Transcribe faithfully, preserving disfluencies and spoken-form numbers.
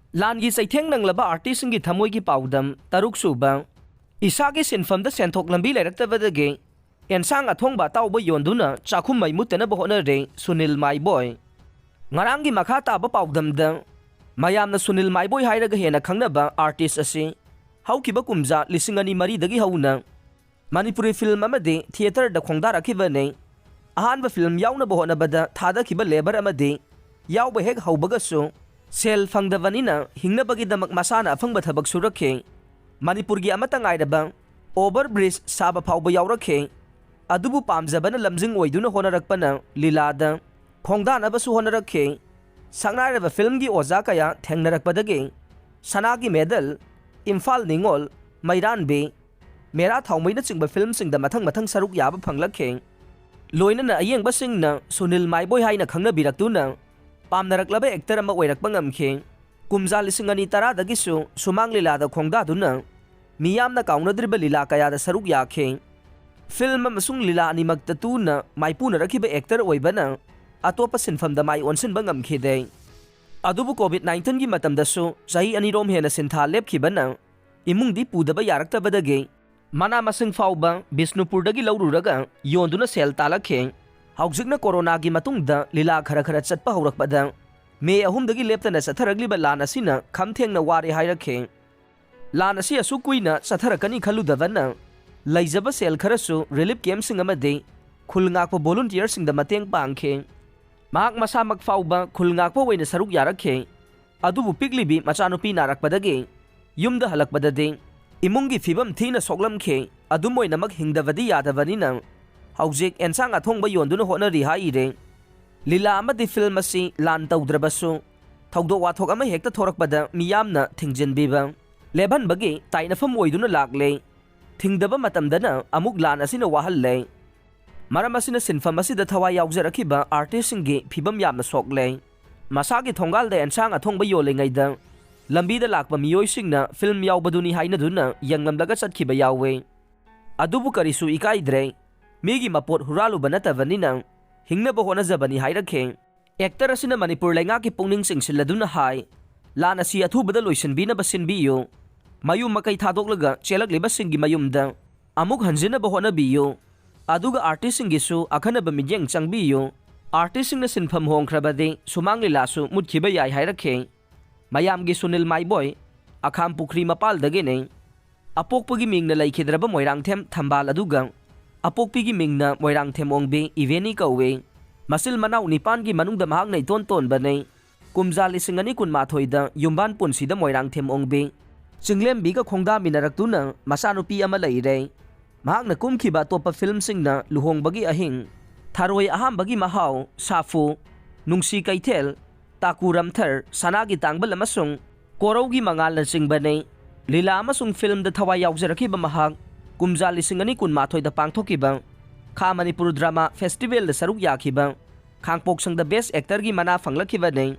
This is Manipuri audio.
ꯂꯥꯟꯒꯤ ꯆꯩꯊꯦꯡ ꯅꯪꯂꯕ ꯑꯥꯔꯇꯤꯁꯁꯤꯡꯒꯤ ꯊꯃꯣꯏꯒꯤ ꯄꯥꯎꯗꯝ꯫ ꯇꯔꯨꯛ ꯁꯨꯕ, ꯏꯁꯥꯒꯤ ꯁꯤꯟꯐꯝꯗ ꯁꯦꯟꯊꯣꯛ ꯂꯝꯕꯤ ꯂꯩꯔꯛꯇꯕꯗꯒꯤ ꯑꯦꯟꯁꯥꯡ ꯑꯊꯣꯡꯕ ꯑꯇꯥꯎꯕ ꯌꯣꯟꯗꯨꯅ ꯆꯥꯛꯈꯨꯝ ꯃꯩ ꯃꯨꯠꯇꯅꯕ ꯍꯣꯠꯅꯔꯦ ꯁꯨꯅꯤꯜ ꯃꯥꯏꯕꯣꯏ꯫ ꯉꯔꯥꯡꯒꯤ ꯃꯈꯥ ꯇꯥꯕ ꯄꯥꯎꯗꯝꯗ, ꯃꯌꯥꯝꯅ ꯁꯨꯅꯤꯜ ꯃꯥꯏꯕꯣꯏ ꯍꯥꯏꯔꯒ ꯍꯦꯟꯅ ꯈꯪꯅꯕ ꯑꯥꯔꯇꯤꯁ ꯑꯁꯤ ꯍꯧꯈꯤꯕ ꯀꯨꯝꯖꯥ ꯂꯤꯁꯤꯡ ꯑꯅꯤ ꯃꯔꯤꯗꯒꯤ ꯍꯧꯅ ꯃꯅꯤꯄꯨꯔꯤ ꯐꯤꯂꯝ ꯑꯃꯗꯤ ꯊꯤꯌꯦꯇꯔꯗ ꯈꯣꯡꯗꯥꯔꯛꯈꯤꯕꯅꯤ꯫ ꯑꯍꯥꯟꯕ ꯐꯤꯂꯝ ꯌꯥꯎꯅꯕ ꯍꯣꯠꯅꯕꯗ ꯊꯥꯗꯈꯤꯕ ꯂꯦꯕꯔ ꯑꯃꯗꯤ ꯌꯥꯎꯕ ꯍꯦꯛ ꯍꯧꯕꯒꯁꯨ ꯁꯦꯜ ꯐꯪꯗꯕꯅꯤꯅ ꯍꯤꯡꯅꯕꯒꯤꯗꯃꯛ ꯃꯁꯥꯅ ꯑꯐꯪꯕ ꯊꯕꯛ ꯁꯨꯔꯛꯈꯤ꯫ ꯃꯅꯤꯄꯨꯔꯒꯤ ꯑꯃꯠꯇ ꯉꯥꯏꯔꯕ ꯑꯣꯚꯔ ꯕ꯭ꯔꯤꯖ ꯁꯥꯕ ꯐꯥꯎꯕ ꯌꯥꯎꯔꯛꯈꯤ꯫ ꯑꯗꯨꯕꯨ ꯄꯥꯝꯖꯕꯅ ꯂꯝꯖꯤꯡ ꯑꯣꯏꯗꯨꯅ ꯍꯣꯠꯅꯔꯛꯄꯅ ꯂꯤꯂꯥꯗ ꯈꯣꯡꯗꯥꯅꯕꯁꯨ ꯍꯣꯠꯅꯔꯛꯈꯤ꯫ ꯁꯛꯅꯥꯏꯔꯕ ꯐꯤꯂꯝꯒꯤ ꯑꯣꯖꯥ ꯀꯌꯥ ꯊꯦꯡꯅꯔꯛꯄꯗꯒꯤ ꯁꯅꯥꯒꯤ ꯃꯦꯗꯜ, ꯏꯝꯐꯥꯜ ꯅꯤꯉꯣꯜ, ꯃꯩꯔꯥꯟꯕꯤ, ꯃꯦꯔꯥ ꯊꯥꯎꯃꯩꯅꯆꯤꯡꯕ ꯐꯤꯂꯝꯁꯤꯡꯗ ꯃꯊꯪ ꯃꯊꯪ ꯁꯔꯨꯛ ꯌꯥꯕ ꯐꯪꯂꯛꯈꯤ꯫ ꯂꯣꯏꯅꯅ ꯑꯌꯦꯡꯕꯁꯤꯡꯅ ꯁꯨꯅꯤꯜ ꯃꯥꯏꯕꯣꯏ ꯍꯥꯏꯅ ꯈꯪꯅꯕꯤꯔꯛꯇꯨꯅ ꯄꯥꯝꯅꯔꯛꯂꯕ ꯑꯦꯛꯇꯔ ꯑꯃ ꯑꯣꯏꯔꯛꯄ ꯉꯝꯈꯤ꯫ ꯀꯨꯝꯖꯥ ꯂꯤꯁꯤꯡ ꯑꯅꯤ ꯇꯔꯥꯗꯒꯤꯁꯨ ꯁꯨꯃꯥꯡ ꯂꯤꯂꯥꯗ ꯈꯣꯡꯗꯥꯗꯨꯅ ꯃꯤꯌꯥꯝꯅ ꯀꯥꯎꯅꯗ꯭ꯔꯤꯕ ꯂꯤꯂꯥ ꯀꯌꯥꯗ ꯁꯔꯨꯛ ꯌꯥꯈꯤ꯫ ꯐꯤꯂꯝ ꯑꯃꯁꯨꯡ ꯂꯤꯂꯥ ꯑꯅꯤꯃꯛꯇ ꯇꯨꯅ ꯃꯥꯏꯄꯨꯅꯔꯛꯈꯤꯕ ꯑꯦꯛꯇꯔ ꯑꯣꯏꯕꯅ ꯑꯇꯣꯞꯄ ꯁꯤꯟꯐꯝꯗ ꯃꯥꯏ ꯑꯣꯟꯁꯤꯟꯕ ꯉꯝꯈꯤꯗꯦ꯫ ꯑꯗꯨꯕꯨ ꯀꯣꯚꯤꯗ ꯅꯥꯏꯟꯇꯤꯟꯒꯤ ꯃꯇꯝꯗꯁꯨ ꯆꯍꯤ ꯑꯅꯤꯔꯣꯝ ꯍꯦꯟꯅ ꯁꯤꯟꯊꯥ ꯂꯦꯞꯈꯤꯕꯅ ꯏꯃꯨꯡꯗꯤ ꯄꯨꯗꯕ ꯌꯥꯔꯛꯇꯕꯗꯒꯤ ꯃꯅꯥ ꯃꯁꯤꯡ ꯐꯥꯎꯕ ꯕꯤꯁꯅꯨꯄꯨꯔꯗꯒꯤ ꯂꯧꯔꯨꯔꯒ ꯌꯣꯟꯗꯨꯅ ꯁꯦꯜ ꯇꯥꯜꯂꯛꯈꯤ꯫ ꯍꯧꯖꯤꯛꯅ ꯀꯣꯔꯣꯅꯥꯒꯤ ꯃꯇꯨꯡꯗ ꯂꯤꯂꯥ ꯈꯔ ꯈꯔ ꯆꯠꯄ ꯍꯧꯔꯛꯄꯗ ꯃꯦ ꯑꯍꯨꯝꯗꯒꯤ ꯂꯦꯞꯇꯅ ꯆꯠꯊꯔꯛꯂꯤꯕ ꯂꯥꯟ ꯑꯁꯤꯅ ꯈꯝ ꯊꯦꯡꯅ ꯋꯥꯔꯦ ꯍꯥꯏꯔꯛꯈꯤ꯫ ꯂꯥꯟ ꯑꯁꯤ ꯑꯁꯨꯛ ꯀꯨꯏꯅ ꯆꯠꯊꯔꯛꯀꯅꯤ ꯈꯜꯂꯨꯗꯕꯅ ꯂꯩꯖꯕ ꯁꯦꯜ ꯈꯔꯁꯨ ꯔꯤꯂꯤꯐ ꯀꯦꯝꯞꯁꯤꯡ ꯑꯃꯗꯤ ꯈꯨꯜ ꯉꯥꯛꯄ ꯚꯣꯂꯨꯟꯇꯤꯌꯔꯁꯤꯡꯗ ꯃꯇꯦꯡ ꯄꯥꯡꯈꯤ꯫ ꯃꯍꯥꯛ ꯃꯁꯥꯃꯛ ꯐꯥꯎꯕ ꯈꯨꯜ ꯉꯥꯛꯄ ꯑꯣꯏꯅ ꯁꯔꯨꯛ ꯌꯥꯔꯛꯈꯤ꯫ ꯑꯗꯨꯕꯨ ꯄꯤꯛꯂꯤꯕꯤ ꯃꯆꯥꯅꯨꯄꯤ ꯅꯥꯔꯛꯄꯗꯒꯤ ꯌꯨꯝꯗ ꯍꯜꯂꯛꯄꯗꯗꯤ ꯏꯃꯨꯡꯒꯤ ꯐꯤꯕꯝ ꯊꯤꯅ ꯁꯣꯛꯂꯝꯈꯤ꯫ ꯑꯗꯨꯝ ꯑꯣꯏꯅꯃꯛ ꯍꯤꯡꯗꯕꯗꯤ ꯌꯥꯗꯕꯅꯤꯅ ꯍꯧꯖꯤꯛ ꯑꯦꯟꯁꯥꯡ ꯑꯊꯣꯡꯕ ꯌꯣꯟꯗꯨꯅ ꯍꯣꯠꯅꯔꯤ ꯍꯥꯏꯔꯦ꯫ ꯂꯤꯂꯥ ꯑꯃꯗꯤ ꯐꯤꯂꯝ ꯑꯁꯤ ꯂꯥꯟ ꯇꯧꯗ꯭ꯔꯕꯁꯨ ꯊꯧꯗꯣꯛ ꯋꯥꯊꯣꯛ ꯑꯃ ꯍꯦꯛꯇ ꯊꯣꯔꯛꯄꯗ ꯃꯤꯌꯥꯝꯅ ꯊꯤꯡꯖꯤꯟꯕꯤꯕ, ꯂꯦꯞꯍꯟꯕꯒꯤ ꯇꯥꯏꯅꯐꯝ ꯑꯣꯏꯗꯨꯅ ꯂꯥꯛꯂꯦ꯫ ꯊꯤꯡꯗꯕ ꯃꯇꯝꯗꯅ ꯑꯃꯨꯛ ꯂꯥꯟ ꯑꯁꯤꯅ ꯋꯥꯍꯜꯂꯦ꯫ ꯃꯔꯝ ꯑꯁꯤꯅ ꯁꯤꯟꯐꯝ ꯑꯁꯤꯗ ꯊꯋꯥꯏ ꯌꯥꯎꯖꯔꯛꯈꯤꯕ ꯑꯥꯔꯇꯤꯁꯁꯤꯡꯒꯤ ꯐꯤꯕꯝ ꯌꯥꯝꯅ ꯁꯣꯛꯂꯦ꯫ ꯃꯁꯥꯒꯤ ꯊꯣꯡꯒꯥꯜꯗ ꯑꯦꯟꯁꯥꯡ ꯑꯊꯣꯡꯕ ꯌꯣꯜꯂꯤꯉꯩꯗ ꯂꯝꯕꯤꯗ ꯂꯥꯛꯄ ꯃꯤꯑꯣꯏꯁꯤꯡꯅ ꯐꯤꯂꯝ ꯌꯥꯎꯕꯗꯨꯅꯤ ꯍꯥꯏꯅꯗꯨꯅ ꯌꯦꯡꯂꯝꯂꯒ ꯆꯠꯈꯤꯕ ꯌꯥꯎꯋꯦ꯫ ꯑꯗꯨꯕꯨ ꯀꯔꯤꯁꯨ ꯏꯀꯥꯏꯗ꯭ꯔꯦ꯫ ꯃꯤꯒꯤ ꯃꯄꯣꯠ ꯍꯨꯔꯥꯜꯂꯨꯕ ꯅꯠꯇꯕꯅꯤꯅ ꯍꯤꯡꯅꯕ ꯍꯣꯠꯅꯖꯕꯅꯤ ꯍꯥꯏꯔꯛꯈꯤ꯫ ꯑꯦꯛꯇꯔ ꯑꯁꯤꯅ ꯃꯅꯤꯄꯨꯔ ꯂꯩꯉꯥꯛꯀꯤ ꯄꯨꯛꯅꯤꯡ ꯆꯤꯡꯁꯤꯜꯂꯗꯨꯅ ꯍꯥꯏ, ꯂꯥꯟ ꯑꯁꯤ ꯑꯊꯨꯕꯗ ꯂꯣꯏꯁꯤꯟꯕꯤꯅꯕ ꯁꯤꯟꯕꯤꯌꯨ꯫ ꯃꯌꯨꯝ ꯃꯀꯩ ꯊꯥꯗꯣꯛꯂꯒ ꯆꯦꯜꯂꯛꯂꯤꯕꯁꯤꯡꯒꯤ ꯃꯌꯨꯝꯗ ꯑꯃꯨꯛ ꯍꯟꯖꯤꯟꯅꯕ ꯍꯣꯠꯅꯕꯤꯌꯨ꯫ ꯑꯗꯨꯒ ꯑꯥꯔꯇꯤꯁꯁꯤꯡꯒꯤꯁꯨ ꯑꯈꯟꯅꯕ ꯃꯤꯠꯌꯦꯡ ꯆꯪꯕꯤꯌꯨ꯫ ꯑꯥꯔꯇꯤꯁꯁꯤꯡꯅ ꯁꯤꯟꯐꯝ ꯍꯣꯡꯈ꯭ꯔꯕꯗꯤ ꯁꯨꯃꯥꯡ ꯂꯤꯂꯥꯁꯨ ꯃꯨꯠꯈꯤꯕ ꯌꯥꯏ ꯍꯥꯏꯔꯛꯈꯤ꯫ ꯃꯌꯥꯝꯒꯤ ꯁꯨꯅꯤꯜ ꯃꯥꯏꯕꯣꯏ, ꯑꯈꯥꯝ ꯄꯨꯈ꯭ꯔꯤ ꯃꯄꯥꯜꯗꯒꯤꯅꯤ꯫ ꯑꯄꯣꯛꯄꯒꯤ ꯃꯤꯡꯅ ꯂꯩꯈꯤꯗ꯭ꯔꯕ ꯃꯣꯏꯔꯥꯡꯊꯦꯝ ꯊꯝꯕꯥꯜ ꯑꯗꯨꯒ ꯑꯄꯣꯛꯄꯤꯒꯤ ꯃꯤꯡꯅ ꯃꯣꯏꯔꯥꯡꯊꯦꯝ ꯑꯣꯡꯕꯤ ꯏꯕꯦꯅꯤ ꯀꯧꯏ꯫ ꯃꯆꯤꯜ ꯃꯅꯥꯎ ꯅꯤꯄꯥꯟꯒꯤ ꯃꯅꯨꯡꯗ ꯃꯍꯥꯛꯅ ꯏꯇꯣꯟ ꯇꯣꯟꯕꯅꯤ꯫ ꯀꯨꯝꯖꯥ ꯂꯤꯁꯤꯡ ꯑꯅꯤ ꯀꯨꯟꯃꯥꯊꯣꯏꯗ ꯌꯨꯝꯕꯥꯟ ꯄꯨꯟꯁꯤꯗ ꯃꯣꯏꯔꯥꯡꯊꯦꯝ ꯑꯣꯡꯕꯤ ꯆꯤꯡꯂꯦꯝꯕꯤꯒ ꯈꯣꯡꯗꯥꯃꯤꯟꯅꯔꯛꯇꯨꯅ ꯃꯆꯥꯅꯨꯄꯤ ꯑꯃ ꯂꯩꯔꯦ꯫ ꯃꯍꯥꯛꯅ ꯀꯨꯝꯈꯤꯕ ꯑꯇꯣꯞꯄ ꯐꯤꯜꯝꯁꯤꯡꯅ ꯂꯨꯍꯣꯡꯕꯒꯤ ꯑꯍꯤꯡ, ꯊꯔꯣꯏ ꯑꯍꯥꯝꯕꯒꯤ ꯃꯍꯥꯎ, ꯁꯥꯐꯨ, ꯅꯨꯡꯁꯤ ꯀꯩꯊꯦꯜ, ꯇꯥꯀꯨ ꯔꯝꯊꯔ, ꯁꯅꯥꯒꯤ ꯇꯥꯡꯕꯜ ꯑꯃꯁꯨꯡ ꯀꯣꯔꯧꯒꯤ ꯃꯉꯥꯜꯅꯆꯤꯡꯕꯅꯤ꯫ ꯂꯤꯂꯥ ꯑꯃꯁꯨꯡ ꯐꯤꯜꯝꯗ ꯊꯋꯥꯏ ꯌꯥꯎꯖꯔꯛꯈꯤꯕ ꯃꯍꯥꯛ ꯀꯨꯝꯖꯥ ꯂꯤꯁꯤꯡ ꯑꯅꯤ ꯀꯨꯟꯃꯥꯊꯣꯏꯗ ꯄꯥꯡꯊꯣꯛꯈꯤꯕ ꯈꯥ ꯃꯅꯤꯄꯨꯔ ꯗ꯭ꯔꯃꯥ ꯐꯦꯁꯇꯤꯚꯦꯜꯗ ꯁꯔꯨꯛ ꯌꯥꯈꯤꯕ ꯈꯥꯡꯄꯣꯛꯁꯪꯗ ꯕꯦꯁ ꯑꯦꯛꯇꯔꯒꯤ ꯃꯅꯥ ꯐꯪꯂꯛꯈꯤꯕꯅꯤ꯫